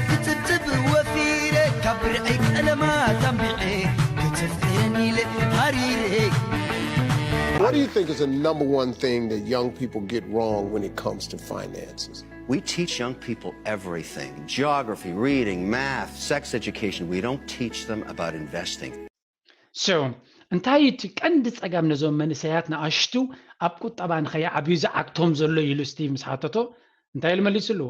ክጽብጽብ ወፊረ ካብ ብርዒ ቀለማት ኣንቢዐ ክትፍዕን ኢለ ሃሪረ What do you think is the number one thing that young people get wrong when it comes to finances? We teach young people everything: geography, reading, math, sex education. We don't teach them about investing. So እንታይ እቲ ቀንዲ ጸገም ነዞም መንእሰያት ንኣሽቱ ኣብ ቁጠባ ንኸይዓብዩ ዝዓግቶም ዘሎ ኢሉ ስቲቭ ምስ ሓተቶ እንታይ ኢሉ መሊስሉ?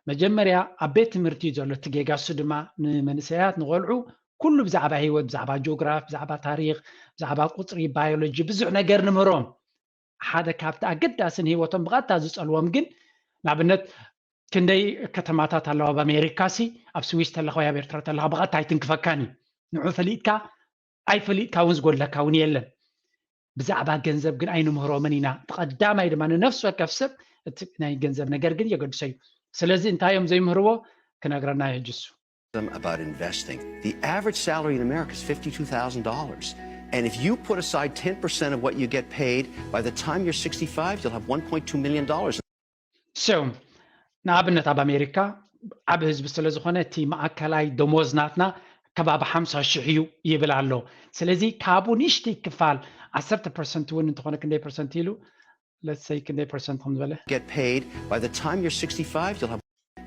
መጀመርያ ኣብ ቤት ትምህርቲ እዩ ዘሎ እቲ ጌጋ። እሱ ድማ ንመንእሰያት ንቆልዑ ኩሉ ብዛዕባ ህይወት፣ ብዛዕባ ጂኦግራፍ፣ ብዛዕባ ታሪኽ፣ ብዛዕባ ቁፅሪ፣ ባዮሎጂ ብዙሕ ነገር ንምህሮም። ሓደ ካብቲ ኣገዳስን ህይወቶም ብቐጥታ ዝጸልዎም ግን ንኣብነት ክንደይ ከተማታት ኣለዋ ኣብ ኣሜሪካ ሲ ኣብ ስዊስ ተለኻ ወይ ኣብ ኤርትራ ተለኻ ብቐጥታ ኣይትንክፈካን እዩ። ንዑ ፈሊጥካ ኣይፈሊጥካ እውን ዝጎድለካ እውን የለን። ብዛዕባ ገንዘብ ግን ኣይንምህሮምን ኢና። ብቐዳማይ ድማ ንነፍሲ ወከፍ ሰብ እቲ ናይ ገንዘብ ነገር ግን የገድሶ እዩ። ስለዚ እንታይ እዮም ዘይምህርዎ ክነግረና እዩ ሕጂ እሱ። Them about investing. The average salary in America is fifty-two thousand dollars. And if you put aside ten percent of what you get paid, by the time you're sixty-five, you'll have one point two million dollars. So ንኣብነት ኣብ ኣሜሪካ ዓብ ህዝቢ ስለ ዝኾነ እቲ ማእከላይ ደሞዝ ናትና ከባቢ ሓምሳ ሽሕ እዩ ይብል ኣሎ። ስለዚ ካብኡ ንእሽተይ ክፋል ዓሰርተ ፐርሰንት እውን እንተኾነ ክንደይ ፐርሰንት ኢሉ let's say ክንደይ ፐርሰንት ከም ዝበለ Get paid, by the time you're sixty-five, you'll have.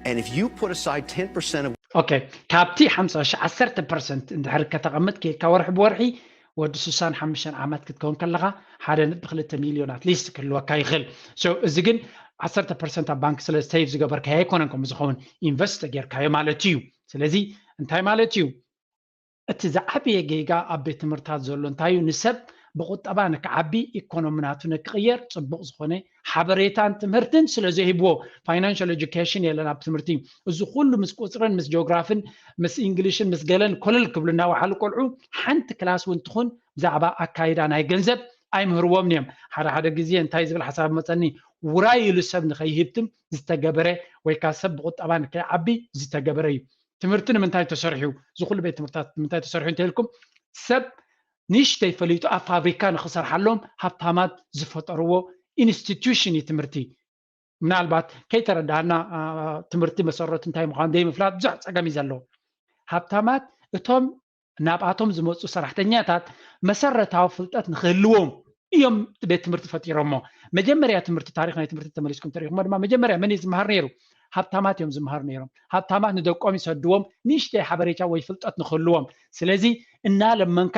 And if you put aside ten percent of okay ካብቲ ሓምሳ ሽሕ ዓሰርተ ፐርሰንት እንድሕር ከተቐምጥ ከይልካ ወርሒ ብወርሒ ወዲ ስሳን ሓሙሽተን ዓመት ክትከውን ከለኻ ሓደ ነጥቢ ክልተ ሚልዮን ኣትሊስት ክህልወካ ይኽእል። So እዚ ግን ዓሰርተ ፐርሰንት ኣብ ባንክ ስለ ሴቭ ዝገበርካዮ ኣይኮነን ከምኡ ዝኸውን፣ ኢንቨስት ጌርካዮ ማለት እዩ። ስለዚ እንታይ ማለት እዩ? እቲ ዝዓበየ ጌጋ ኣብ ቤት ትምህርታት ዘሎ እንታይ እዩ? ንሰብ ብቁጠባ ንክዓቢ ኢኮኖሚ ናቱ ንክቕየር ፅቡቕ ዝኾነ ሓበሬታን ትምህርትን ስለ ዘይህብዎ። ፋይናንሽል ኤጁኬሽን የለን ኣብ ትምህርቲ። እዚ ኩሉ ምስ ቁፅርን ምስ ጂኦግራፍን ምስ ኢንግሊሽን ምስ ገለን ኮለል ክብሉ እናወዓሉ ቆልዑ ሓንቲ ክላስ እውን ትኹን ብዛዕባ ኣካይዳ ናይ ገንዘብ ኣይምህርዎም እዮም። ሓደ ሓደ ግዜ እንታይ ዝብል ሓሳብ መፀኒ፣ ውራይ ኢሉ ሰብ ንኸይህብትም ዝተገበረ ወይ ከዓ ሰብ ብቁጠባ ንከይዓቢ ዝተገበረ እዩ። ትምህርቲ ንምንታይ ተሰሪሑ? እዚ ኩሉ ቤት ትምህርታት ንምንታይ ተሰሪሑ እንተልኩም ሰብ ንእሽተይ ፈሊጡ ኣብ ፋብሪካ ንክሰርሓሎም ሃብታማት ዝፈጠርዎ ኢንስቲትዩሽን እዩ ትምህርቲ። ምናልባት ከይተረዳእና ትምህርቲ መሰረቱ እንታይ ምዃኑ ዘይምፍላጥ ብዙሕ ፀገም እዩ ዘለዎ። ሃብታማት እቶም ናብኣቶም ዝመፁ ሰራሕተኛታት መሰረታዊ ፍልጠት ንክህልዎም እዮም እቲ ቤት ትምህርቲ ፈጢሮሞ። መጀመርያ ትምህርቲ ታሪክ ናይ ትምህርቲ ተመሊስኩም ተሪኹሞ ድማ መጀመርያ መን እዩ ዝመሃር ነይሩ? ሃብታማት እዮም ዝመሃሩ ነይሮም። ሃብታማት ንደቆም ይሰድዎም ንእሽተይ ሓበሬታ ወይ ፍልጠት ንክህልዎም። ስለዚ እናለመንካ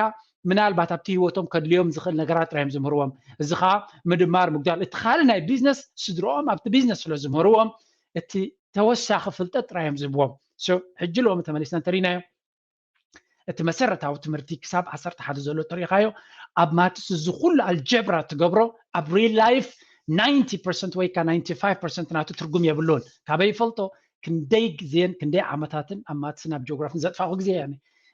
ምናልባት ኣብቲ ህይወቶም ከድልዮም ዝኽእል ነገራት ጥራይ እዮም ዝምህርዎም። እዚ ከዓ ምድማር ምጉዳል። እቲ ካልእ ናይ ቢዝነስ ስድረኦም ኣብቲ ቢዝነስ ስለ ዝምህርዎም እቲ ተወሳኺ ፍልጠት ጥራይ እዮም ዝህብዎም። ሕጂ ሎሚ ተመሊስና እንተሪናዮ እቲ መሰረታዊ ትምህርቲ ክሳብ ዓሰርተ ሓደ ዘሎ ተሪኻዮ ኣብ ማትስ እዚ ኩሉ ኣልጀብራ ትገብሮ ኣብ ሪል ላይፍ ናይንቲ ፐርሰንት ወይ ከዓ ናይንቲ ፋይቭ ፐርሰንት ናቱ ትርጉም የብሉን። ካበይ ይፈልጦ? ክንደይ ግዜን ክንደይ ዓመታትን ኣብ ማትስን ኣብ ጂኦግራፍን ዘጥፋእኩ ግዜ እየ።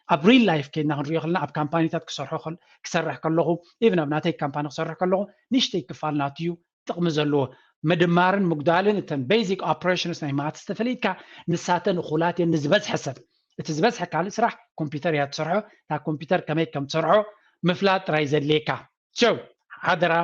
ኣብ ሪል ላይፍ ከይድና ክንሪኦ ከለና ኣብ ካምፓኒታት ክሰርሖ ከል- ክሰርሕ ከለኹ ኢቭን ኣብ ናተይ ካምፓኒ ክሰርሕ ከለኹ ንእሽተይ ክፋል ናቱ እዩ ጥቕሚ ዘለዎ። ምድማርን ምጉዳልን እተን ቤዚክ ኦፕሬሽንስ ናይ ማትስ ተፈሊጥካ ንሳተን እኹላት እየን ንዝበዝሐ ሰብ። እቲ ዝበዝሐ ካልእ ስራሕ ኮምፒውተር እያ ትሰርሖ። እታ ኮምፒውተር ከመይ ከም ትሰርሖ ምፍላጥ ጥራይ ዘድልየካ። ቸው ሓደራ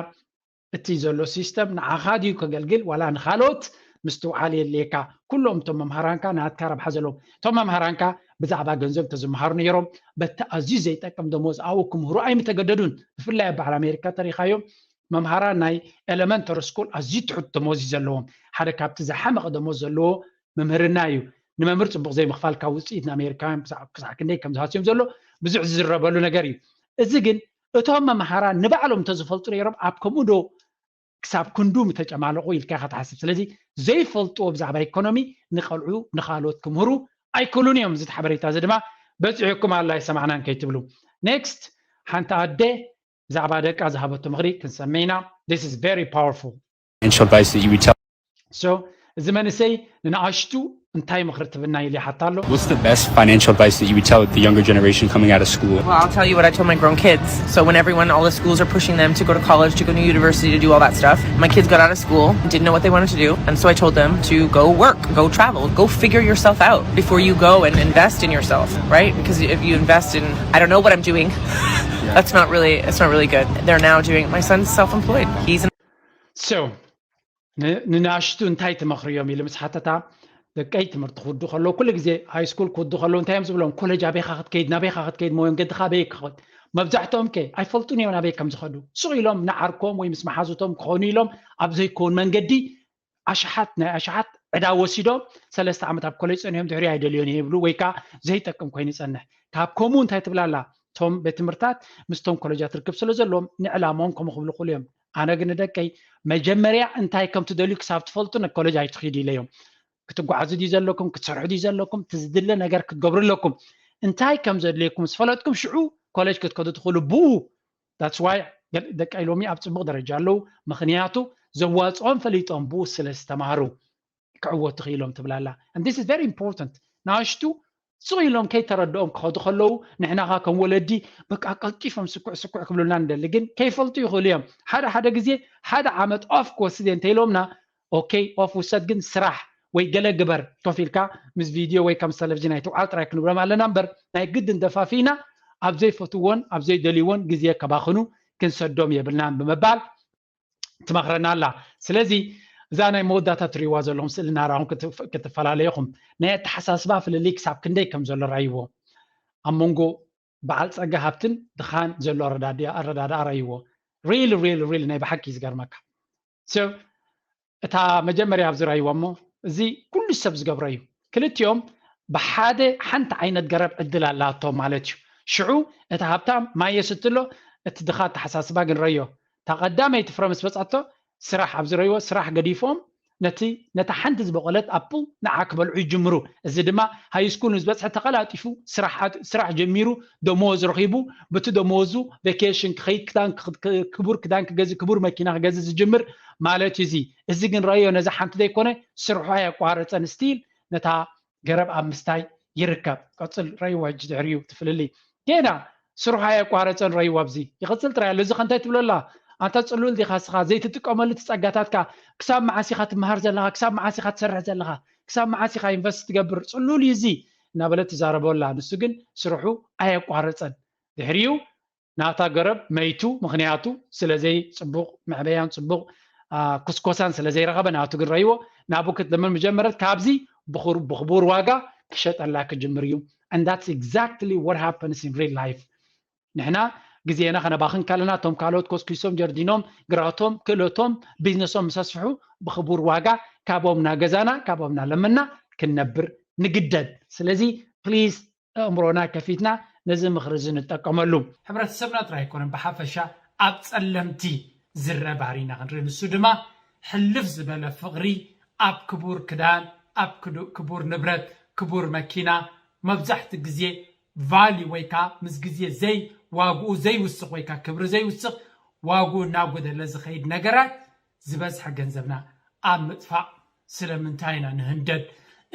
እቲ ዘሎ ሲስተም ንዓኻ ድዩ ከገልግል ዋላ ንኻልኦት ምስትውዓል የድልየካ። ኩሎም እቶም መምሃራንካ ናትካ ረብሓ ዘለዎም። እቶም መምሃራንካ ብዛዕባ ገንዘብ እንተዝመሃሩ ነይሮም በቲ ኣዝዩ ዘይጠቅም ደሞዝ ኣብኡ ክምህሩ ኣይምተገደዱን። ብፍላይ ኣብ በዓል ኣሜሪካ ተሪኻዮም መምሃራን ናይ ኤለመንተሪ ስኩል ኣዝዩ ትሑት ደሞዝ እዩ ዘለዎም። ሓደ ካብቲ ዝሓመቐ ደሞዝ ዘለዎ መምህርና እዩ። ንመምህር ፅቡቕ ዘይምኽፋል ካብ ውፅኢት ንኣሜሪካውያን ክሳዕ ክንደይ ከም ዝሃስዮም ዘሎ ብዙሕ ዝዝረበሉ ነገር እዩ። እዚ ግን እቶም መምሃራን ንባዕሎም እንተዝፈልጡ ነይሮም ኣብ ከምኡ ዶ ክሳብ ክንዱ ምተጨማለቑ ኢልካ ኢኻ ትሓስብ። ስለዚ ዘይፈልጥዎ ብዛዕባ ኢኮኖሚ ንቐልዑ ንኻልኦት ክምህሩ ኣይክእሉን እዮም። እዚ ሓበሬታ እዚ ድማ በፂሑኩም ኣላ ኣይሰማዕናን ከይትብሉ። ኔክስት ሓንቲ ኣደ ብዛዕባ ደቃ ዝሃበቶ ምኽሪ ክንሰምዕ ኢና። This is very powerful. Financial advice that you would tell So እዚ መንእሰይ ንንኣሽቱ እንታይ ምኽሪ ትብና ኢሉ ይሓታ ኣሎ። What's the best financial advice that you would tell the younger generation coming out of school? Well, I'll tell you what I told my grown kids. So when everyone, all the schools are pushing them to go to college, to go to university, to do all that stuff, my kids got out of school, didn't know what they wanted to do, and so I told them to go work, go travel, go figure yourself out before you go and invest in yourself, right? Because if you invest in, I don't know what I'm doing, that's not really, it's not really good. They're now doing, my son's self-employed. He's an So ንንኣሽቱ እንታይ ትመኽርዮም ኢሉ ምስ ሓተታ ደቀይ ትምህርቲ ክውዱ ከለዉ ኩሉ ግዜ ሃይ ስኩል ክውዱ ከለዉ እንታይ እዮም ዝብሎም? ኮለጅ ኣበይካ ክትከይድ ናበይካ ክትከይድ መወንገድካ ኣበይ ክኸድ? መብዛሕትኦም ከ ኣይፈልጡን እዮም ናበይ ከም ዝኸዱ። ሱቕ ኢሎም ንዓርኮም ወይ ምስ መሓዙቶም ክኾኑ ኢሎም ኣብ ዘይከውን መንገዲ ኣሽሓት ናይ ኣሽሓት ዕዳ ወሲዶም ሰለስተ ዓመት ኣብ ኮሌጅ ጸኒሖም ድሕሪ ኣይደልዮን እየ ይብሉ ወይ ከዓ ዘይጠቅም ኮይኑ ይጸንሕ። ካብ ከምኡ እንታይ ትብላላ? እቶም ቤት ትምህርታት ምስቶም ኮሌጃት ርክብ ስለ ዘለዎም ንዕላማኦም ከምኡ ክብሉ ክእሉ እዮም። ኣነ ግን ንደቀይ መጀመርያ እንታይ ከም ትደልዩ ክሳብ ትፈልጡ ንኮሌጅ ኣይትኺዱ ኢለዮም። ክትጓዓዙ ድዩ ዘለኩም ክትሰርሑ ድዩ ዘለኩም እቲ ዝድለ ነገር ክትገብሩ ኣለኩም። እንታይ ከም ዘድልየኩም ዝፈለጥኩም ሽዑ ኮሌጅ ክትከዱ ትኽእሉ ብኡ that's why ደቂ ሎሚ ኣብ ፅቡቅ ደረጃ ኣለዉ። ምክንያቱ ዘዋፅኦም ፈሊጦም ብኡ ስለ ዝተማሃሩ ክዕወቱ ክኢሎም ትብላላ። And this is very important። ንኣሽቱ ስቕ ኢሎም ከይተረድኦም ክኸዱ ከለዉ ንሕናኻ ከም ወለዲ በቃ ቀልጢፎም ስኩዕ ስኩዕ ክብሉና ንደሊ ግን ከይፈልጡ ይኽእሉ እዮም። ሓደ ሓደ ግዜ ሓደ ዓመት ኦፍ ክወስድ እየ እንተኢሎምና ኦኬ ኦፍ ውሰድ ግን ስራሕ ወይ ገለ ግበር ኮፍ ኢልካ ምስ ቪድዮ ወይ ከም ቴሌቪዥን ኣይትውዓል ጥራይ ክንብሎም ኣለና እምበር ናይ ግድን ደፋፊእና ኣብ ዘይፈትዎን ኣብ ዘይደልይዎን ግዜ ከባኽኑ ክንሰዶም የብልናን ብምባል ትመኽረና ኣላ። ስለዚ እዛ ናይ መወዳእታ ትሪእዋ ዘለኹም ስእሊ እናረኣኹም ክትፈላለዩኹም ናይ ኣተሓሳስባ ፍልልይ ክሳብ ክንደይ ከም ዘሎ ራይዎ ኣብ መንጎ በዓል ፀጋ ሃብትን ድኻን ዘሎ ኣረዳድኣ ራይዎ። ሪል ሪል ሪል ናይ ብሓቂ ዝገርመካ እታ መጀመርያ ኣብዚ ራይዋ እሞ እዚ ኩሉ ሰብ ዝገብሮ እዩ። ክልቲኦም ብሓደ ሓንቲ ዓይነት ገረብ ዕድል ኣላቶም ማለት እዩ። ሽዑ እቲ ሃብታም ማየ ስትሎ እቲ ድኻ ኣተሓሳስባ ግን ረዮ። እታ ቀዳመይቲ ፍረ ምስ በጻቶ ስራሕ ኣብዚ ረይዎ ስራሕ ገዲፎም ነቲ ነታ ሓንቲ ዝበቆለት ኣፕል ንዓ ክበልዑ ይጅምሩ። እዚ ድማ ሃይ ስኩል ንዝበጽሐ ተቐላጢፉ ስራሕ ጀሚሩ ደመወዝ ረኺቡ ብቲ ደመወዙ ቬኬሽን ክኸይድ ክዳን ክቡር ክዳን ክገዝእ ክቡር መኪና ክገዝእ ዝጅምር ማለት እዩ። እዚ እዚ ግን ረእዮ ነዚ ሓንቲ ዘይኮነ ስርሑ ኣየቋረፀን ስቲል ነታ ገረብ ኣብ ምስታይ ይርከብ። ቀፅል ረእይዋ ሕጂ ድሕሪኡ ትፍልልይ ጌና ስርሑ ኣየቋረፀን ረእይዋ ኣብዚ ይቕፅል ጥራይ ኣሎ። እዚ ከንታይ ትብለላ ኣንታ ፅሉል ዲኻ ስኻ ዘይትጥቀመሉ ትፀጋታትካ ክሳብ መዓስ ኢኻ ትመሃር ዘለኻ ክሳብ መዓስ ኢኻ ትሰርሕ ዘለኻ ክሳብ መዓስ ኢኻ ኢንቨስት ትገብር ፅሉል እዩ እዚ እናበለት ትዛረበላ ንሱ ግን ስርሑ ኣየቋረፀን ድሕሪኡ ናታ ገረብ መይቱ ምክንያቱ ስለዘይ ፅቡቅ መዕበያን ፅቡቅ ኩስኮሳን ስለዘይረኸበ ናቱ ግን ረይዎ ናቡ ክትለምን መጀመረት ካብዚ ብክቡር ዋጋ ክሸጠላ ክጅምር እዩ። And that's exactly what happens in real life። ንሕና ግዜና ከነባኽን ካለና እቶም ካልኦት ኮስኪሶም ጀርዲኖም ግራቶም ክእለቶም ቢዝነሶም ምስ ኣስፍሑ ብክቡር ዋጋ ካብኦም ናገዛና ካብኦም ናለመና ክንነብር ንግደድ። ስለዚ ፕሊዝ ኣእምሮና ከፊትና ነዚ ምኽሪ እዚ ንጠቀመሉ። ሕብረተሰብና ጥራይ ኣይኮነን ብሓፈሻ ኣብ ጸለምቲ ዝረ ባህሪ ኢና ክንርኢ። ንሱ ድማ ሕልፍ ዝበለ ፍቕሪ ኣብ ክቡር ክዳን፣ ኣብ ክቡር ንብረት፣ ክቡር መኪና፣ መብዛሕቲ ግዜ ቫሊ ወይ ከዓ ምስ ግዜ ዘይ ዋግኡ ዘይውስኽ ወይ ከዓ ክብሪ ዘይውስኽ ዋግኡ እናጎደለ ዝኸይድ ነገራት ዝበዝሐ ገንዘብና ኣብ ምጥፋእ ስለምንታይ ኢና ንህንደድ?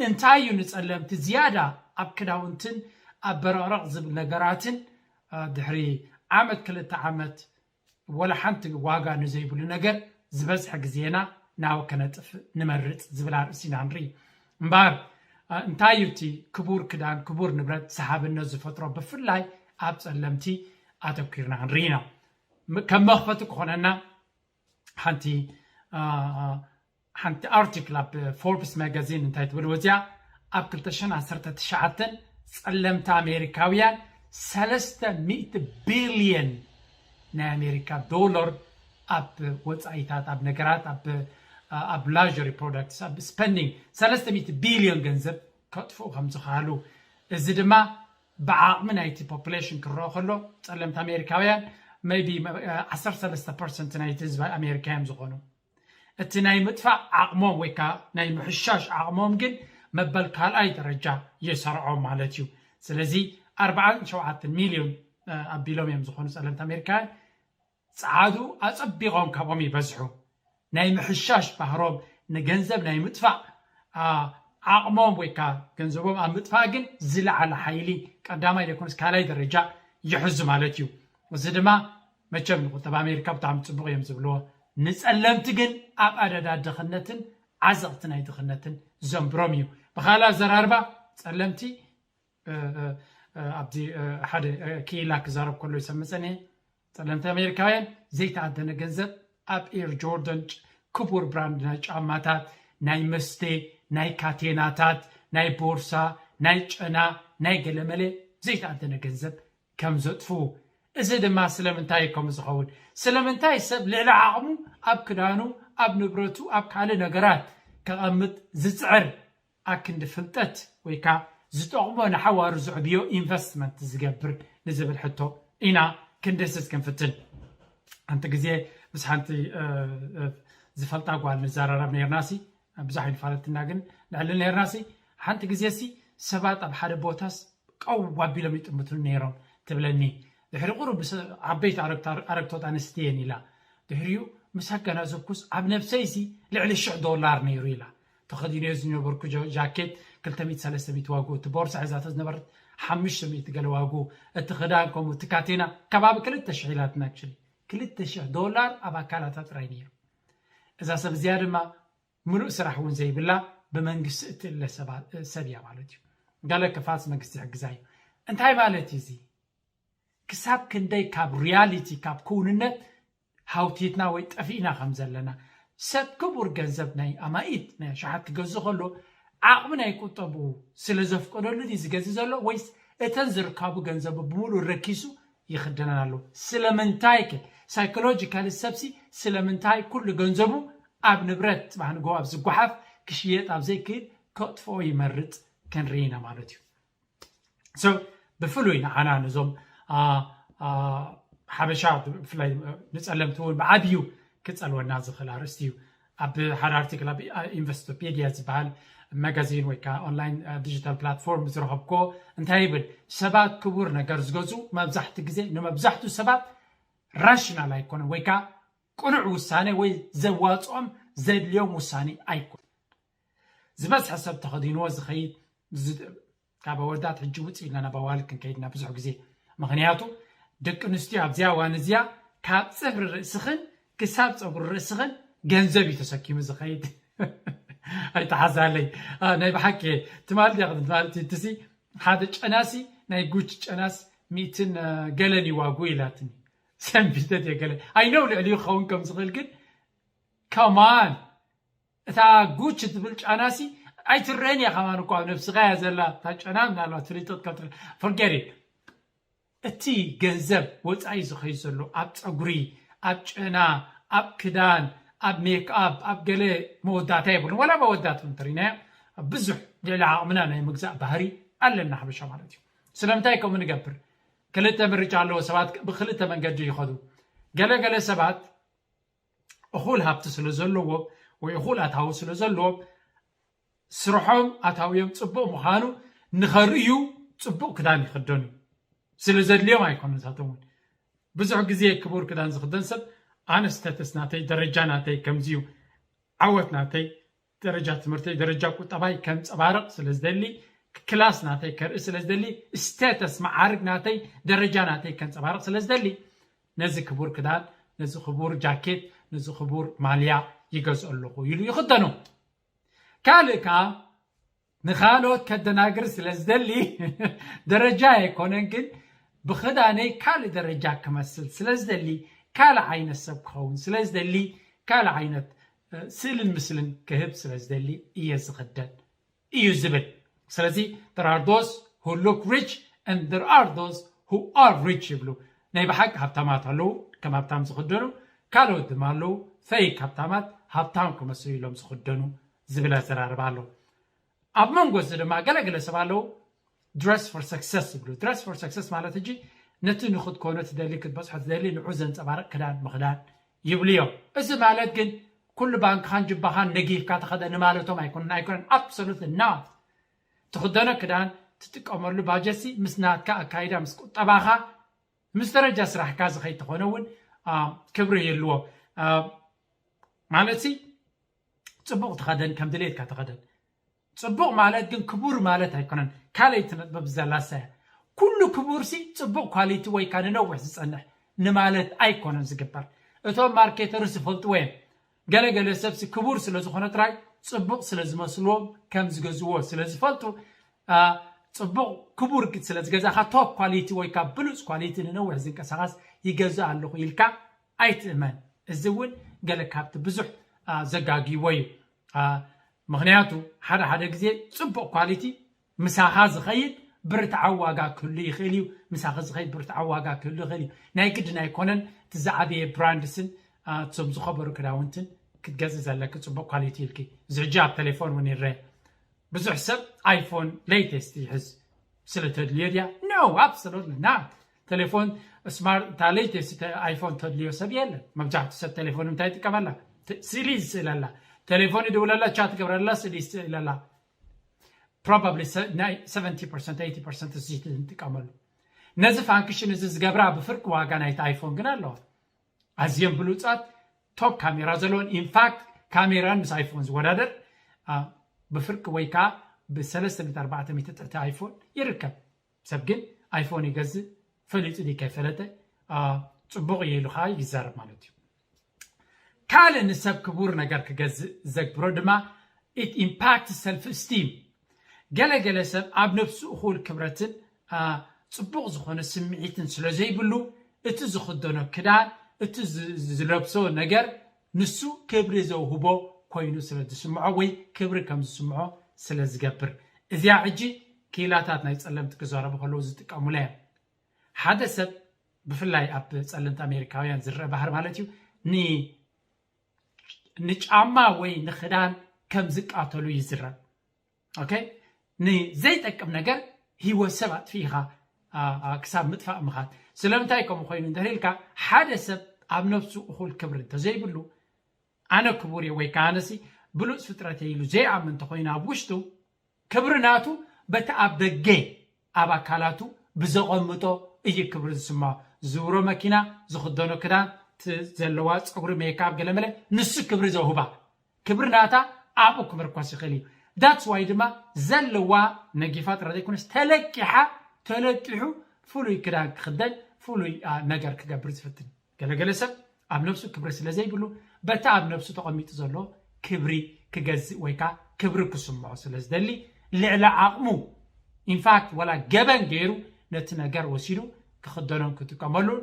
እንታይ እዩ ንጸለምቲ ዝያዳ ኣብ ክዳውንትን ኣብ በረቕረቕ ዝብል ነገራትን ድሕሪ ዓመት ክልተ ዓመት ወላ ሓንቲ ዋጋ ንዘይብሉ ነገር ዝበዝሐ ግዜና ናብ ከነጥፍእ ንመርጽ ዝብል ኣርእስቲ ኢና ንርኢ። እምበኣር እንታይ እዩ እቲ ክቡር ክዳን ክቡር ንብረት ሰሃብነት ዝፈጥሮ ብፍላይ ኣብ ጸለምቲ ኣተኲርና ክንርኢ ኢና። ከም መኽፈቲ ክኾነና ሓንቲ ሓንቲ ኣርቲክል ኣብ ፎርብስ ማጋዚን እንታይ ትብል ወፅያ ኣብ ክልተ ሽሕን ዓሰርተ ትሽዓተን ፀለምቲ ኣሜሪካውያን ሰለስተ ሚእቲ ቢልየን ናይ ኣሜሪካ ዶላር ኣብ ወፃኢታት ኣብ ነገራት ኣብ ላሪ ፕሮዳክትስ ኣብ ስፐንዲንግ ሰለስተ ሚእቲ ቢልዮን ገንዘብ ከጥፍኡ ከም ዝኽኣሉ እዚ ድማ ብዓቕሚ ናይቲ ፖፕሌሽን ክረኦ ከሎ ፀለምቲ ኣሜሪካውያን maybe ዓሰርተ ሰለስተ ፐርሰንት ናይቲ ህዝቢ ኣሜሪካ እዮም ዝኾኑ። እቲ ናይ ምጥፋእ ዓቕሞም ወይ ከዓ ናይ ምሕሻሽ ዓቕሞም ግን መበል ካልኣይ ደረጃ የሰርዖም ማለት እዩ። ስለዚ ኣርባዓን ሸውዓተን ሚልዮን ኣቢሎም እዮም ዝኾኑ ፀለምቲ ኣሜሪካውያን። ፀዓዱ ኣፀቢቖም ካብኦም ይበዝሑ። ናይ ምሕሻሽ ባህሮም ንገንዘብ ናይ ምጥፋእ ዓቕሞም ወይ ከዓ ገንዘቦም ኣብ ምጥፋእ ግን ዝለዓለ ሓይሊ ቀዳማይ ዘይኮነስ ካልኣይ ደረጃ ይሕዙ ማለት እዩ። እዚ ድማ መቸም ንቁጠባ ኣሜሪካ ብጣዕሚ ፅቡቕ እዮም ዝብልዎ። ንፀለምቲ ግን ኣብ ኣደዳ ድኽነትን ዓዘቕቲ ናይ ድኽነትን ዘንብሮም እዩ። ብካልእ ኣዘራርባ ፀለምቲ ኣብዚ ሓደ ክኢላ ክዛረብ ከሎ ይሰምፀኒ ፀለምቲ ኣሜሪካውያን ዘይተኣደነ ገንዘብ ኣብ ኤር ጆርደን ክቡር ብራንድ ናይ ጫማታት ናይ መስተ ናይ ካቴናታት፣ ናይ ቦርሳ፣ ናይ ጨና፣ ናይ ገለመለ ዘይተኣደነ ገንዘብ ከም ዘጥፍኡ። እዚ ድማ ስለምንታይ እዩ ከምኡ ዝኸውን? ስለምንታይ ሰብ ልዕሊ ዓቕሙ ኣብ ክዳኑ፣ ኣብ ንብረቱ፣ ኣብ ካልእ ነገራት ከቐምጥ ዝጽዕር? ኣክንዲ ፍልጠት ወይ ከኣ ዝጠቕሞ ንሓዋሩ ዘዕብዮ ኢንቨስትመንት ዝገብር ንዝብል ሕቶ ኢና ክንድህስስ ክንፍትን። ሓንቲ ግዜ ምስ ሓንቲ ዝፈልጣ ጓል ንዘራረብ ነርና ሲ ብዙሕ ኣይንፋለጥና ግን ንዕልል ነርና ሲ ሓንቲ ግዜ ሲ ሰባት ኣብ ሓደ ቦታስ ቀው ኣቢሎም ይጥምቱን ነይሮም ትብለኒ። ድሕሪ ቁሩብ ዓበይቲ ኣረግቶት ኣንስትየን ኢላ ድሕሪኡ ምስ ኣገናዘብኩስ ኣብ ነብሰይ ሲ ልዕሊ ሽሕ ዶላር ነይሩ ኢላ። ተኸዲኖ ዝነበርኩ ጃኬት ክልተ ሚእቲ ሰለስተ ሚእቲ ዋግኡ፣ እቲ ቦርሳ ሒዛቶ ዝነበረት ሓሙሽተ ሚእቲ ገለ ዋግኡ፣ እቲ ክዳን ከምኡ፣ እቲ ካቴና ከባቢ ክልተ ሽሕ ኢላትና። ኣክቹሊ ክልተ ሽሕ ዶላር ኣብ ኣካላታ ጥራይ ነይሩ። እዛ ሰብ እዚኣ ድማ ምሉእ ስራሕ እውን ዘይብላ ብመንግስቲ እትእለ ሰብ እያ ማለት እዩ። ገለ ክፋልስ መንግስቲ ይሕግዛ እዩ። እንታይ ማለት እዩ እዚ? ክሳብ ክንደይ ካብ ሪያሊቲ ካብ ክውንነት ሃውቲትና ወይ ጠፊእና ከም ዘለና። ሰብ ክቡር ገንዘብ ናይ ኣማኢት ናይ ኣሽሓት ክገዝእ ከሎ ዓቕሚ ናይ ቁጠብኡ ስለ ዘፍቀደሉ ድዩ ዝገዝእ ዘሎ ወይስ እተን ዝርካቡ ገንዘቡ ብምሉእ ረኪሱ ይኽደነን ኣሎ? ስለምንታይ ከ ሳይኮሎጂካሊ ሰብሲ ስለምንታይ ኩሉ ገንዘቡ ኣብ ንብረት ጽባሕ ንግሆ ኣብ ዝጓሓፍ ክሽየጥ ኣብ ዘይክእል ከጥፍኦ ይመርጽ ክንርኢ ኢና ማለት እዩ። ብፍሉይ ንዓና ነዞም ሓበሻ ብፍላይ ንፀለምቲ እውን ብዓብዩ ክፀልወና ዝኽእል ኣርእስቲ እዩ። ኣብ ሓደ ኣርቲክል ኣብ ኢንቨስቶፔድያ ዝበሃል መጋዚን ወይ ከዓ ኦንላይን ዲጂታል ፕላትፎርም ዝረኸብኮ እንታይ ይብል? ሰባት ክቡር ነገር ዝገዙ መብዛሕቲ ግዜ ንመብዛሕቱ ሰባት ራሽናል ኣይኮነን ወይ ከዓ ቅኑዕ ውሳኔ ወይ ዘዋፅኦም ዘድልዮም ውሳኔ ኣይኮነን። ዝበዝሐ ሰብ ተኸዲንዎ ዝኸይድ ካብ ኣወዳት ሕጂ ውፅእ ኢልና ናብ ኣዋልድ ክንከይድ ኢና ብዙሕ ግዜ። ምኽንያቱ ደቂ ኣንስትዮ ኣብዚኣ እዋን እዚኣ ካብ ፅፍሪ ርእስኽን ክሳብ ፀጉሪ ርእስኽን ገንዘብ እዩ ተሰኪሙ ዝኸይድ። ኣይተሓዛለይ። ናይ ብሓቂ ትማል ትማል ትሲ ሓደ ጨናሲ ናይ ጉች ጨናስ ሚእትን ገለን ይዋጉ ኢላትኒ። ሰንቢተት የገለ ኣይነው ልዕሊ ክኸውን ከም ዝኽእል ግን ከማን እታ ጉች ትብል ጫናሲ ኣይትረአን እያ። ከማን እኳ ኣብ ነብስኻ እያ ዘላ እታ ጨና ምናልባት ፍልጠት ካብ ትረ- forget it። እቲ ገንዘብ ወፃኢ ዝኸይ ዘሎ ኣብ ፀጉሪ፣ ኣብ ጨና፣ ኣብ ክዳን፣ ኣብ ሜክኣፕ፣ ኣብ ገለ መወዳእታ የብሉን። ዋላ መወዳእታ እንተሪናዮ ብዙሕ ልዕሊ ዓቕምና ናይ ምግዛእ ባህሪ ኣለና ሓበሻ ማለት እዩ። ስለምንታይ ከምኡ ንገብር? ክልተ ምርጫ ኣለዎ። ሰባት ብክልተ መንገዲ ይኸዱ። ገለ ገለ ሰባት እኹል ሃብቲ ስለ ዘለዎም ወይ እኹል ኣታዊ ስለ ዘለዎም ስርሖም ኣታውዮም ፅቡቕ ምዃኑ ንኸርእዩ ፅቡቕ ክዳን ይኽደኑ ስለ ዘድልዮም ኣይኮኑ ንሳቶም እውን ብዙሕ ግዜ ክቡር ክዳን ዝኽደን ሰብ ኣነ ስተተስ ናተይ ደረጃ ናተይ ከምዚዩ ዓወት ናተይ ደረጃ ትምህርተይ ደረጃ ቁጠባይ ከንፀባርቕ ስለ ዝደሊ ክላስ ናተይ ከርኢ ስለ ዝደሊ ስቴተስ መዓርግ ናተይ ደረጃ ናተይ ከንፀባርቕ ስለ ዝደሊ ነዚ ክቡር ክዳን ነዚ ክቡር ጃኬት ነዚ ክቡር ማልያ ይገዝኦ ኣለኹ ኢሉ ይኽደኖ። ካልእ ከዓ ንኻልኦት ከደናግር ስለ ዝደሊ ደረጃ ኣይኮነን ግን ብኽዳነይ ካልእ ደረጃ ክመስል ስለ ዝደሊ ካልእ ዓይነት ሰብ ክኸውን ስለ ዝደሊ ካልእ ዓይነት ስእልን ምስልን ክህብ ስለ ዝደሊ እየ ዝኽደን እዩ ዝብል። ስለዚ there are those who look rich and there are those who are rich ይብሉ። ናይ ብሓቂ ሃብታማት ኣለዉ ከም ሃብታም ዝኽደኑ ካልኦት ድማ ኣለዉ ፈይክ ሃብታማት ሃብታም ክመስሉ ኢሎም ዝኽደኑ ዝብል ኣዘራርባ ኣሎ። ኣብ መንጎ እዚ ድማ ገለገለ ሰብ ኣለዉ dress for success ይብሉ። Dress for success ማለት ሕጂ ነቲ ንክትኮኖ ትደሊ ክትበፅሖ ትደሊ ንዑ ዘንፀባርቕ ክዳን ምኽዳን ይብሉ እዮም። እዚ ማለት ግን ኩሉ ባንክኻን ጅባኻን ነጊፍካ ተኸደ ንማለቶም ኣይኮነን ኣይኮነን። Absolutely not። ትኽደኖ ክዳን ትጥቀመሉ ባጀሲ ምስ ናትካ ኣካይዳ ምስ ቁጠባኻ ምስ ደረጃ ስራሕካ ዝኸይድ ተኾነ እውን ክብሪ ይህልዎ። ማለት ሲ ፅቡቕ ተኸደን ከም ድሌትካ ተኸደን ፅቡቕ ማለት ግን ክቡር ማለት ኣይኮነን። ካልኣይቲ ነጥበብ ዘላሳ እያ። ኩሉ ክቡር ሲ ፅቡቕ ኳሊቲ ወይ ከዓ ንነዊሕ ዝፀንሕ ንማለት ኣይኮነን ዝግበር። እቶም ማርኬተርስ ይፈልጥዎ እዮም። ገለገለ ሰብሲ ክቡር ስለ ዝኾነ ጥራይ ፅቡቕ ስለ ዝመስልዎም ከም ዝገዝዎ ስለ ዝፈልጡ ፅቡቕ ክቡር ስለ ዝገዛኻ ቶፕ ኳሊቲ ወይ ካብ ብሉፅ ኳሊቲ ንነዊሕ ዝንቀሳቐስ ይገዝእ ኣለኹ ኢልካ ኣይትእመን። እዚ እውን ገለ ካብቲ ብዙሕ ዘጋግይዎ እዩ። ምኽንያቱ ሓደ ሓደ ግዜ ፅቡቕ ኳሊቲ ምሳኻ ዝኸይድ ብርትዓዊ ዋጋ ክህሉ ይኽእል እዩ። ምሳኺ ዝኸይድ ብርትዓዊ ዋጋ ክህሉ ይኽእል እዩ። ናይ ግድን ኣይኮነን እቲ ዝዓበየ ብራንድስን እቶም ዝኸበሩ ክዳውንትን ክትገዝእ ዘለኪ ፅቡቕ ኳሊቲ ኢልኪ። እዚ ሕጂ ኣብ ቴሌፎን እውን ይረአ። ብዙሕ ሰብ ኣይፎን ሌተስት ይሕዝ ስለ ተድልዮ ድያ? No, absolutely not። ቴሌፎን ስማርት እታ ሌተስት ኣይፎን ተድልዮ ሰብ የለን። መብዛሕትኡ ሰብ ቴሌፎን እንታይ ይጥቀመላ? ስእሊ ዝስእለላ፣ ቴሌፎን ይድውለላ፣ ቻት ይገብረላ፣ ስእሊ ይስእለላ። Probably ሰቨንቲ ፐርሰንት፣ ኤይቲ ፐርሰንት እዚ ንጥቀመሉ። ነዚ ፋንክሽን እዚ ዝገብራ ብፍርቂ ዋጋ ናይቲ ኣይፎን ግን ኣለዋ። ኣዝየን ብሉፃት ቶፕ ካሜራ ዘለዎን፣ ኢንፋክት ካሜራን ምስ ኣይፎን ዝወዳደር ብፍርቂ ወይ ከዓ ብ300 400 ትሕቲ ኣይፎን ይርከብ። ሰብ ግን ኣይፎን ይገዝእ ፈሊጡ ድዩ ከይፈለጠ ፅቡቕ እዩ ኢሉ ከዓ ይዛረብ ማለት እዩ። ካልእ ንሰብ ክቡር ነገር ክገዝእ ዘግብሮ ድማ it impacts self esteem። ገለገለ ሰብ ኣብ ነብሱ እኹል ክብረትን ፅቡቕ ዝኾነ ስምዒትን ስለ ዘይብሉ እቲ ዝኽደኖ ክዳን እቲ ዝለብሶ ነገር ንሱ ክብሪ ዘውህቦ ኮይኑ ስለ ዝስምዖ ወይ ክብሪ ከም ዝስምዖ ስለ ዝገብር። እዚኣ ሕጂ ክኢላታት ናይ ፀለምቲ ክዛረቡ ከለዉ ዝጥቀሙላ እዮም። ሓደ ሰብ ብፍላይ ኣብ ፀለምቲ ኣሜሪካውያን ዝረአ ባህሪ ማለት እዩ ንጫማ ወይ ንክዳን ከም ዝቃተሉ ይዝረብ። ኦኬ፣ ንዘይጠቅም ነገር ህይወት ሰብ ኣጥፊእኻ ክሳብ ምጥፋእ ምኻድ። ስለምንታይ ከምኡ ኮይኑ እንተልካ ሓደ ሰብ ኣብ ነብሱ እኹል ክብሪ እንተዘይብሉ ኣነ ክቡር እየ ወይ ከዓ ኣነሲ ብሉፅ ፍጥረት እየ ኢሉ ዘይኣምን እንተኮይኑ ኣብ ውሽጡ ክብሪ ናቱ በቲ ኣብ ደገ ኣብ ኣካላቱ ብዘቐምጦ እዩ ክብሪ ዝስምዖ። ዝውሮ መኪና፣ ዝኽደኖ ክዳን፣ ዘለዋ ፀጉሪ፣ ሜካፕ፣ ገለመለ ንሱ ክብሪ ዘውህባ ክብሪ ናታ ኣብኡ ክምርኮስ ይኽእል እዩ። That's why ድማ ዘለዋ ነጊፋ ጥራይ ዘይኮነስ ተለቂሓ ተለቂሑ ፍሉይ ክዳን ክኽደን ፍሉይ ነገር ክገብር ዝፍትን። ገለገለ ሰብ ኣብ ነብሱ ክብሪ ስለ ዘይብሉ በቲ ኣብ ነብሱ ተቐሚጡ ዘሎ ክብሪ ክገዝእ ወይ ከዓ ክብሪ ክስምዖ ስለ ዝደሊ ልዕሊ ዓቕሙ ኢንፋክት ወላ ገበን ገይሩ ነቲ ነገር ወሲዱ ክኽደኖን ክጥቀመሉን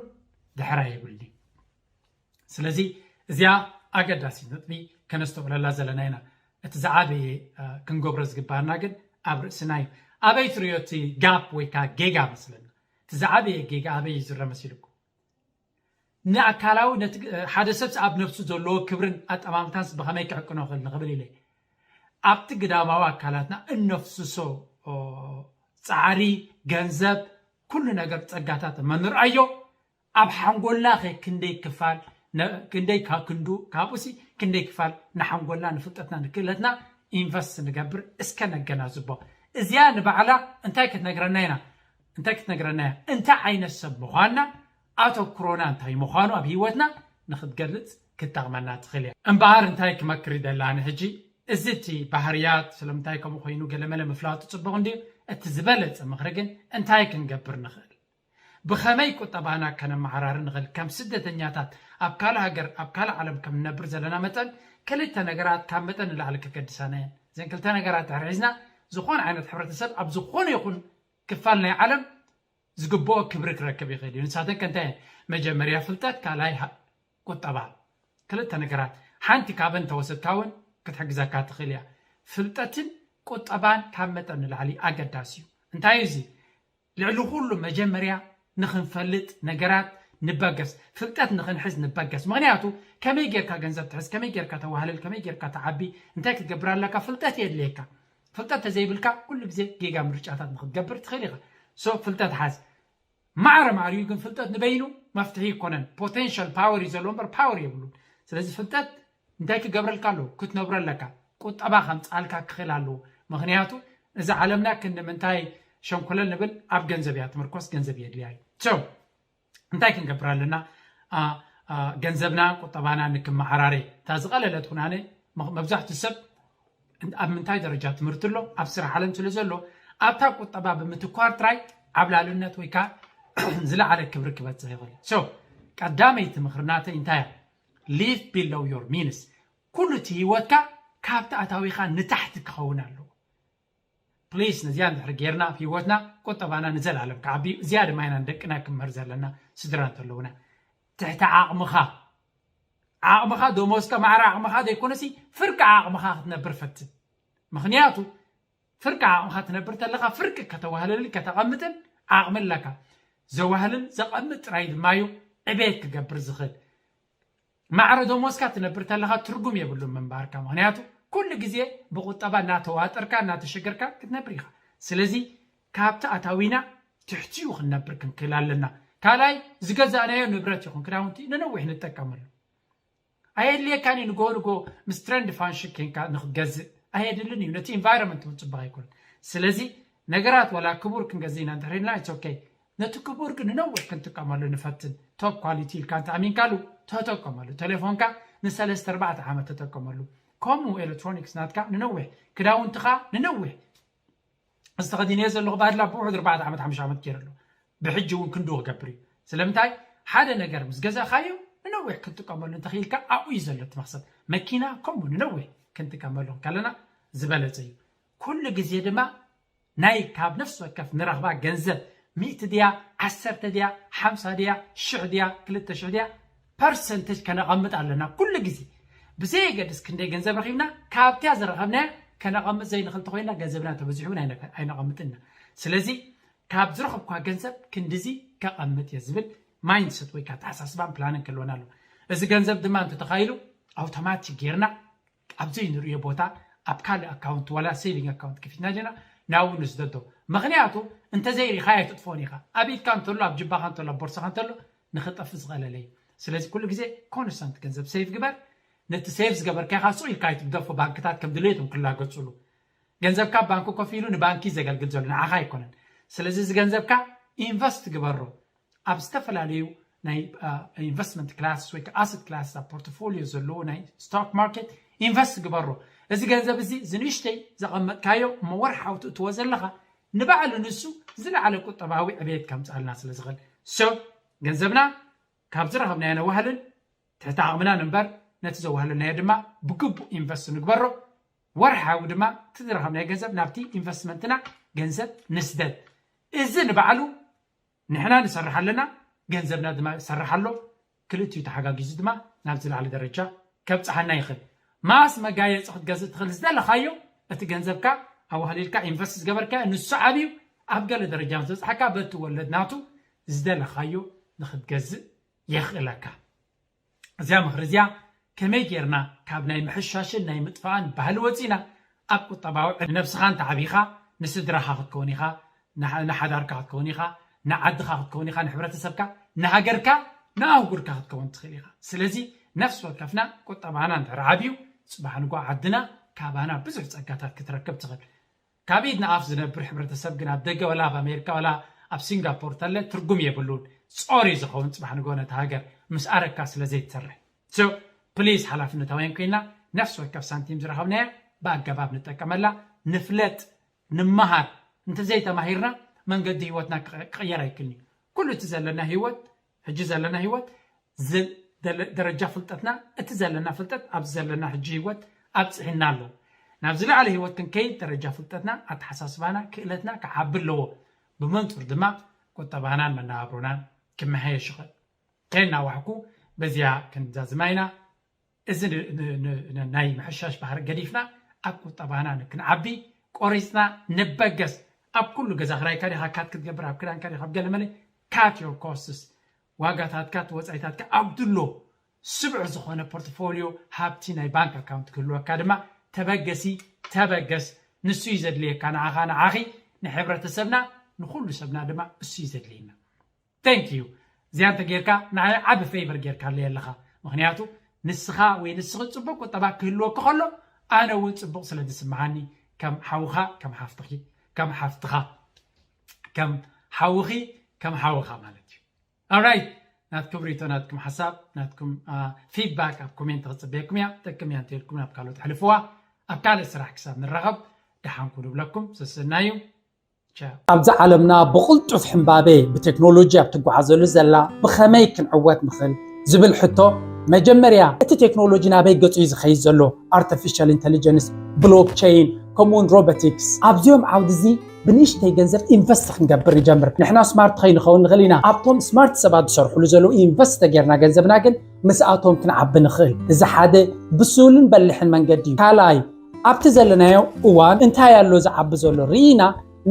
ድሕራ የብልኒ። ስለዚ እዚኣ ኣገዳሲት ነጥቢ ከነስተውዕለላ ዘለና ኢና። እቲ ዝዓበየ ክንገብሮ ዝግባና ግን ኣብ ርእስና እዩ። ኣበይ ትሪዮ እቲ ጋፕ ወይ ከዓ ጌጋ መስለና? እቲ ዝዓበየ ጌጋ ኣበይ እዩ ዝረ መሲልኩም? ንኣካላዊ ነቲ ሓደ ሰብስ ኣብ ነፍሱ ዘለዎ ክብርን ኣጠማምታንስ ብኸመይ ክዕቅኖ ክእል ንኽብል ኢለ ኣብቲ ግዳማዊ ኣካላትና እነፍስሶ ፃዕሪ፣ ገንዘብ፣ ኩሉ ነገር ጸጋታት እመ ንርኣዮ ኣብ ሓንጎልና ከ ክንደይ ክፋል ክንደይ ክንዱ ካብኡሲ ክንደይ ክፋል ንሓንጎልና ንፍልጠትና ንክእለትና ኢንቨስት ንገብር እስከ ነገናዝቦ። እዚኣ ንባዕላ እንታይ ክትነግረና ኢና እንታይ ክትነግረና እያ እንታይ ዓይነት ሰብ ምዃንና ኣተኩሮና እንታይ ምዃኑ ኣብ ህይወትና ንክትገልጽ ክትጠቕመና ትኽእል እያ። እምበኣር እንታይ ክመክር ይደላ ኣነ ሕጂ እዚ እቲ ባህርያት ስለምንታይ ከምኡ ኮይኑ ገለመለ ምፍላጡ ጽቡቕ እንድዩ። እቲ ዝበለጸ ምኽሪ ግን እንታይ ክንገብር ንኽእል? ብኸመይ ቁጠባና ከነመዓራሪ ንኽእል? ከም ስደተኛታት ኣብ ካልእ ሃገር ኣብ ካልእ ዓለም ከም ንነብር ዘለና መጠን ክልተ ነገራት ካብ መጠን ንላዕሊ ከገድሳና እየን። እዘን ክልተ ነገራት ድሕሪ ሒዝና ዝኾነ ዓይነት ሕብረተሰብ ኣብ ዝኾነ ይኹን ክፋል ናይ ዓለም ዝግብኦ ክብሪ ክረክብ ይኽእል እዩ። ንሳተን ከ እንታይ እየን? መጀመርያ ፍልጠት፣ ካልኣይ ቁጠባ። ክልተ ነገራት ሓንቲ ካብን እንተወሰድካ እውን ክትሕግዘካ ትኽእል እያ። ፍልጠትን ቁጠባን ካብ መጠን ንላዕሊ ኣገዳሲ እዩ። እንታይ እዩ እዚ? ልዕሊ ኩሉ መጀመርያ ንኽንፈልጥ ነገራት ንበገስ፣ ፍልጠት ንኽንሕዝ ንበገስ። ምኽንያቱ ከመይ ጌርካ ገንዘብ ትሕዝ፣ ከመይ ጌርካ ተዋህልል፣ ከመይ ጌርካ ትዓቢ፣ እንታይ ክትገብር ኣለካ፣ ፍልጠት የድልየካ። ፍልጠት ተዘይብልካ ኩሉ ግዜ ጌጋ ምርጫታት ንኽትገብር ትኽእል ኢኻ። ሶ ፍልጠት ሓዝ። ማዕረ ማዕሪኡ ግን ፍልጠት ንበይኑ መፍትሒ ይኮነን። ፖቴንሻል ፓወር እዩ ዘለዎ እምበር ፓወር የብሉን። ስለዚ ፍልጠት እንታይ ክገብረልካ ኣለዎ? ክትነብሮ ኣለካ። ቁጠባ ከምፅኣልካ ክኽእል ኣለዎ። ምኽንያቱ እዚ ዓለምና ክንዲ ምንታይ ሸንኮለል ንብል ኣብ ገንዘብ እያ ትምርኮስ፣ ገንዘብ የድልያ እዩ። So እንታይ ክንገብር ኣለና? ገንዘብና ቁጠባና ንክመዓራረ እታ ዝቐለለት ኩናነ መብዛሕትኡ ሰብ ኣብ ምንታይ ደረጃ ትምህርቲ ኣሎ ኣብ ስራሕ ዓለም ስለ ዘሎ ኣብታ ቁጠባ ብምትኳር ጥራይ ዓብላልነት ወይ ከዓ ዝለዓለ ክብሪ ክበፅሕ ይኽእል። So ቀዳመይቲ ምኽሪ ናተይ እንታይ እያ? Live below your means። ኩሉ እቲ ህይወትካ ካብቲ ኣታዊኻ ንታሕቲ ክኸውን ኣለዎ። ፕሊስ ነዚኣ እንድሕር ጌርና ኣብ ህይወትና ቁጠባና ንዘለኣለም ክዓቢ እዩ። እዚኣ ድማ ኢና ንደቅና ክምህር ዘለና ስድራ እንተለውና ትሕቲ ዓቕምኻ ዓቕምኻ ደሞዝካ ማዕረ ዓቕምኻ ዘይኮነሲ ፍርቂ ዓቕምኻ ክትነብር ፈትን። ምኽንያቱ ፍርቂ ዓቕምኻ ትነብር ተለኻ ፍርቂ ከተዋህለልን ከተቐምጥን ዓቕሚ ኣለካ። ዘዋህልን ዘቐምጥ ጥራይ ድማ እዩ ዕቤት ክገብር ዝኽእል። ማዕረ ደሞዝካ ትነብር ተለኻ ትርጉም የብሉን ምንባርካ። ምኽንያቱ ኩሉ ግዜ ብቁጠባ እናተዋጠርካ እናተሸገርካ ክትነብር ኢኻ። ስለዚ ካብቲ ኣታዊና ትሕቲኡ ክንነብር ክንክእል ኣለና። ካልኣይ ዝገዛእናዮ ንብረት ይኹን ክዳውንቲ ንነዊሕ ንጠቀመሉ። ኣየድልየካን እዩ ንጎ ንጎ ምስ ትረንድ ፋሽን ኬንካ ንክትገዝእ ኣየድልን እዩ። ነቲ ኢንቫይሮንመንት እውን ፅቡቅ ኣይኮነን። ስለዚ ነገራት ዋላ ክቡር ክንገዝእ ኢና እንድሕር ኢልና it's okay። ነቲ ክቡር ግን ንነዊሕ ክንጥቀመሉ ንፈትን። ቶፕ ኳሊቲ ኢልካ እንተኣሚንካሉ ተጠቀመሉ። ቴሌፎንካ ንሰለስተ ኣርባዕተ ዓመት ተጠቀመሉ። ከምኡ ኤሌክትሮኒክስ ናትካ ንነዊሕ፣ ክዳውንትኻ ንነዊሕ። እዚ ተኸዲነዮ ዘለኹ ባድላ ብውሑድ ኣርባዕተ ዓመት ሓሙሽተ ዓመት ገይሩ ኣሎ። ብሕጂ እውን ክንዱ ክገብር እዩ። ስለምንታይ ሓደ ነገር ምስ ገዛእኻዮ ንነዊሕ ክንጥቀመሉ እንተኽኢልካ ኣብኡ እዩ ዘሎ እቲ መኽሰብ። መኪና ከምኡ ንነዊሕ ክንጥቀመሉ ከለና ዝበለጸ እዩ። ኩሉ ግዜ ድማ ናይ ካብ ነፍሲ ወከፍ ንረኽባ ገንዘብ ሚእቲ ድያ ዓሰርተ ድያ ሓምሳ ድያ ሽሕ ድያ ክልተ ሽሕ ድያ ፐርሰንተጅ ከነቐምጥ ኣለና ኩሉ ግዜ። ብዘየገድስ ክንደይ ገንዘብ ረኺብና ካብቲያ ዝረኸብናያ ከነቐምጥ ዘይንኽእል እንተኾይንና ገንዘብና ተበዚሑ እውን ኣይነቀ- ኣይነቐምጥን ኢና። ስለዚ ካብ ዝረኸብኳ ገንዘብ ክንድዚ ከቐምጥ እየ ዝብል ማይንድሰት ወይ ከዓ ኣተሓሳስባን ፕላንን ክህልወና ኣለዎ። እዚ ገንዘብ ድማ እንተተኻኢሉ ኣውቶማቲክ ጌርና ኣብ ዘይንርእዮ ቦታ ኣብ ካልእ ኣካውንት ዋላ ሴቪንግ ኣካውንት ከፊትና ዲና ናብኡ ንስደዶ። ምኽንያቱ እንተዘይሪኻዮ ኣይትጥፍኦን ኢኻ። ኣብ ኢድካ እንተሎ ኣብ ጅባኻ እንተሎ ኣብ ቦርሳኻ እንተሎ ንኽጠፍእ ዝቐለለ እዩ። ስለዚ ኩሉ ግዜ ኮንስታንት ገንዘብ ሴቭ ግበር። ነቲ ሴቭ ዝገበርካኻ ሱቕ ኢልካ ኣይትግደፎ። ባንክታት ከም ድሌቶም ክላገጹሉ። ገንዘብካ ኣብ ባንክ ኮፍ ኢሉ ንባንኪ ዘገልግል ዘሎ ንዓኻ ኣይኮነን። ስለዚ እዚ ገንዘብካ ኢንቨስት ግበሮ። ኣብ ዝተፈላለዩ ናይ ኢንቨስትመንት ክላስ ወይ ኣሰት ክላስ ኣብ ፖርትፎሊዮ ዘለዎ ናይ ስቶክ ማርኬት ኢንቨስት ግበሮ። እዚ ገንዘብ እዚ ዝንእሽተይ ዘቐመጥካዮ እሞ ወርሓዊ ትእትዎ ዘለኻ ንባዕሉ ንሱ ዝለዓለ ቁጠባዊ ዕቤት ከምፅኣልና ስለ ዝኽእል። ሶ ገንዘብና ካብ ዝረኸብናዮ ነዋህልን ትሕቲ ዓቕምና ንንበር፣ ነቲ ዘዋህለናዮ ድማ ብግቡእ ኢንቨስት ንግበሮ። ወርሓዊ ድማ እቲ ዝረኸብናዮ ገንዘብ ናብቲ ኢንቨስትመንትና ገንዘብ ንስደድ። እዚ ንባዕሉ ንሕና ንሰርሕ ኣለና፣ ገንዘብና ድማ ይሰርሕ ኣሎ። ክልቲኡ ተሓጋጊዙ ድማ ናብ ዝለዓለ ደረጃ ከብፅሓና ይኽእል። ማስ መጋየፂ ክትገዝእ ትኽእል ዝደለኻዮ፣ እቲ ገንዘብካ ኣዋህሊልካ ኢንቨስት ዝገበርካዮ ንሱ ዓብዩ ኣብ ገለ ደረጃ ምስ በፅሓካ በቲ ወለድ ናቱ ዝደለኻዮ ንክትገዝእ የኽእለካ። እዚኣ ምኽሪ እዚኣ ከመይ ጌርና ካብ ናይ ምሕሻሽን ናይ ምጥፋእን ባህሊ ወፂና ኣብ ቁጠባዊ ዕድ- ነብስኻ እንተዓቢኻ ንስድራኻ ክትከውን ኢኻ፣ ንሓ- ንሓዳርካ ክትከውን ኢኻ፣ ንዓድኻ ክትከውን ኢኻ፣ ንሕብረተሰብካ፣ ንሃገርካ፣ ንኣህጉርካ ክትከውን ትኽእል ኢኻ። ስለዚ ነፍሲ ወከፍና ቁጠባና እንድሕር ዓብዩ ፅባሕ ንጎ ዓድና ካባና ብዙሕ ፀጋታት ክትረክብ ትኽእል። ካብ ኢድ ንኣፍ ዝነብር ሕብረተሰብ ግን ኣብ ደገ ወላ ኣብ ኣሜሪካ ወላ ኣብ ሲንጋፖር ተለ ትርጉም የብሉን። ጾር እዩ ዝኸውን ጽባሕ ንግሆ ነቲ ሃገር ምስ ኣረካ ስለ ዘይትሰርሕ። So please ሓላፍነታውያን ኮይና ነፍሲ ወከፍ ሳንቲም ዝረኸብናያ ብኣገባብ ንጠቀመላ፣ ንፍለጥ፣ ንመሃር። እንተዘይተማሂርና መንገዲ ህይወትና ክቐየር ኣይክልን እዩ። ኩሉ እቲ ዘለና ህይወት ሕጂ ዘለና ህይወት ደረጃ ፍልጠትና እቲ ዘለና ፍልጠት ኣብዚ ዘለና ሕጂ ህይወት ኣብፅሒና ኣሎ። ናብ ዝለዓለ ህይወት ክንከይድ ደረጃ ፍልጠትና ኣተሓሳስባና ክእለትና ክዓቢ ኣለዎ። ብመንፅር ድማ ቁጠባናን መነባብሮናን ክመሓየሽ ይኽእል። ከይናዋሕኩ በዚያ ክንዛዝማ ኢና። እዚ ናይ ምሕሻሽ ባህሪ ገዲፍና ኣብ ቁጠባና ክንዓቢ ቆሪፅና ንበገስ። ኣብ ኩሉ ገዛ ክራይካ ዲኻ ካት ክትገብር ኣብ ክዳንካ ዲኻ ኣብ ገለመለ ካት your costs ዋጋታትካ እቲ ወፃኢታትካ ኣብ ድሎ ስብዕ ዝኾነ ፖርትፎሊዮ ሃብቲ ናይ ባንክ ኣካውንት ክህልወካ ድማ ተበገሲ ተበገስ። ንሱ እዩ ዘድልየካ ንዓኻ ንዓኺ ንሕብረተሰብና ንኩሉ ሰብና ድማ እሱ እዩ ዘድልየና። Thank you። እዚኣ እንተ ጌርካ ንዓይ ዓቢ ፌቨር ጌርካለይ ኣለኻ። ምኽንያቱ ንስኻ ወይ ንስኺ ጽቡቕ ቁጠባ ክህልወኪ ከሎ ኣነ እውን ጽቡቕ ስለ ዝስምዓኒ ከም ሓውኻ ከም ሓፍትኺ ከም ሓፍትኻ ከም ሓውኺ ከም ሓውኻ ማለት እዩ። Alright፣ ናትኩም ሪቶ ናትኩም ሓሳብ ናትኩም ፊድባክ ኣብ ኮሜንት ክጽበየኩም እያ። ጠቅም እያ እንተልኩም ናብ ካልኦት ኣሕልፍዋ። ኣብ ካልእ ስራሕ ክሳብ ንራኸብ ደሓንኩ ንብለኩም ሰሰናዩ። ኣብዛ ዓለምና ብቕልጡፍ ሕምባቤ ብቴክኖሎጂ ኣብ ትጓዓዘሉ ዘላ ብኸመይ ክንዕወት ንኽእል ዝብል ሕቶ መጀመርያ እቲ ቴክኖሎጂ ናበይ ገጹ እዩ ዝኸይድ ዘሎ? ኣርቲፊሻል ኢንተሊጀንስ፣ ብሎክቸይን ከምኡውን ሮቦቲክስ ኣብዚኦም ዓውዲ እዚ ብንእሽተይ ገንዘብ ኢንቨስት ክንገብር ንጀምር። ንሕና ስማርት ከይንኸውን ንኽእል ኢና። ኣብቶም ስማርት ሰባት ዝሰርሕሉ ዘለዉ ኢንቨስት ተጌርና ገንዘብና ግን ምስኣቶም ክንዓቢ ንኽእል። እዚ ሓደ ብሱልን በልሕን መንገዲ እዩ። ካልኣይ ኣብቲ ዘለናዮ እዋን እንታይ ኣሎ ዝዓቢ ዘሎ ርኢና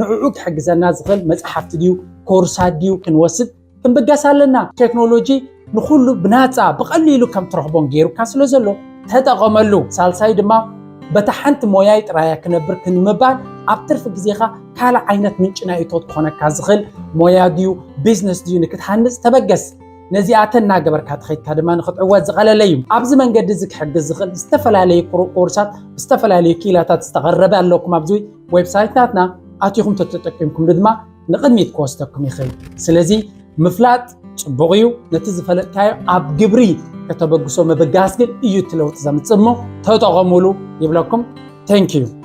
ንዕኡ ክሕግዘና ዝኽእል መጽሓፍቲ ድዩ ኮርሳት ድዩ ክንወስድ ክንብገስ ኣለና። ቴክኖሎጂ ንኹሉ ብናጻ ብቐሊሉ ከም ትረኽቦን ገይሩካ ስለ ዘሎ ተጠቐመሉ። ሳልሳይ ድማ በታ ሓንቲ ሞያይ ጥራያ ክነብር ክንምባል ኣብ ትርፊ ግዜኻ ካልእ ዓይነት ምንጭ ናይ እቶት ክኾነካ ዝኽእል ሞያ ድዩ ቢዝነስ ድዩ ንክትሃንጽ ተበገስ። ነዚኣተን እናገበርካ ተኸይድካ ድማ ንክትዕወት ዝቐለለ እዩ። ኣብዚ መንገዲ እዚ ክሕግዝ ዝኽእል ዝተፈላለዩ ኮርሳት ብዝተፈላለዩ ክኢላታት ዝተቐረበ ኣለኩም ኣብዚ ዌብሳይት ናትና ኣቲኹም ተተጠቂምኩም ድማ ንቕድሚት ክወስደኩም ይኽእል። ስለዚ ምፍላጥ ጽቡቕ እዩ። ነቲ ዝፈለጥካዮ ኣብ ግብሪ ከተበግሶ ምብጋስ ግን እዩ እቲ ለውጢ ዘምጽእ እሞ ተጠቐሙሉ ይብለኩም። Thank you።